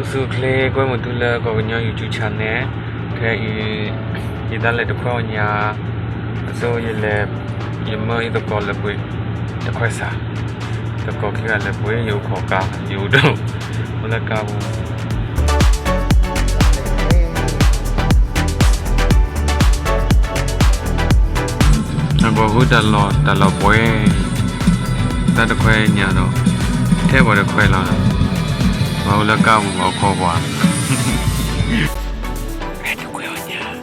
ဆူၣ်ချ့ ကွဲမုာ်သုလၢကီၢ်ကညီ YouTube channel ခဲအံၤ ယတၢ်လဲၤတခွဲအီၣ်ညၣ် အဆိ ယလဲၤ ယမၢယသကိးလဲၤပှ့ၤ တခွဲစး သကိးခံဂၤလဲၤပှ့ၤ ယအိၣ်ခိးကါ ယအိၣ်ဒိၣ် အိၣ်လၢကါပူၤ အကီၢ်ဃုတၢ်လီၢ် တၢ်လီၢ်ပှဲၤ တၢ်တခွဲညၣ်ဒီး ထဲပှၤတခွဲလီၤ ပှၤအိၣ်လၢကါပူၤ ပှၤအိၣ်ခိးပှၤ တခွဲအီၣ်ညၣ်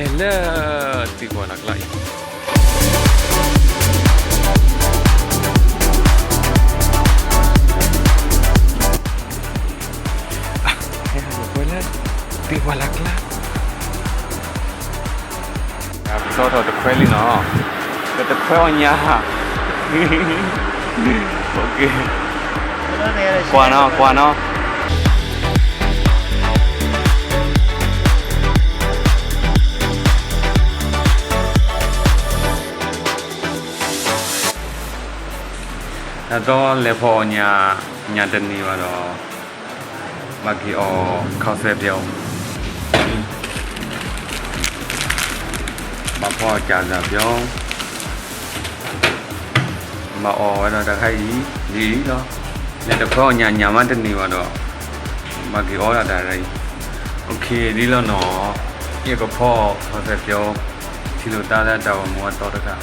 လဲၤလၢ သံကွၢ်လၢ်ကျါအံၤ ဟဲဟးလၢပှဲၤလၢ သံကွၢ်လၢ်ကျါ ပစီထီၣ်တခွဲလံနီၤ ပတခွဲအီၣ်ညၣ် ကွၢ်နီၤ ကွၢ်နီၤ တၢ်တီလဲၤဖီအီၣ်ညၣ် ညၣ်တန့ၢ်ဘၣ်ဒီး ဘၣ်က့ၤအီၣ်ခီၣ်စဲးပၠီ ဘၣ်ဖီအီၣ်ကၠၣ်စၢ်ပၠီ ဘၣ်အီၣ်ဝဲဒၣ်တၢ်ခါအံၤ ဒ်အံၤလီၤ. လဲၤတခွဲအီၣ်ညၣ် ညၣ်မးတန့ၢ်ဘၣ်ဒီး ဘၣ်က့ၤအီၣ်ဒၣ်တၢ်အံၤ okay ဒ်လီၤနီၤ ယကဖီခီၣ်စဲးပၠီ ထံၣ်လိာ်သးလၢတၢ်အိၣ်မူအသီတခါ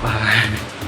bye.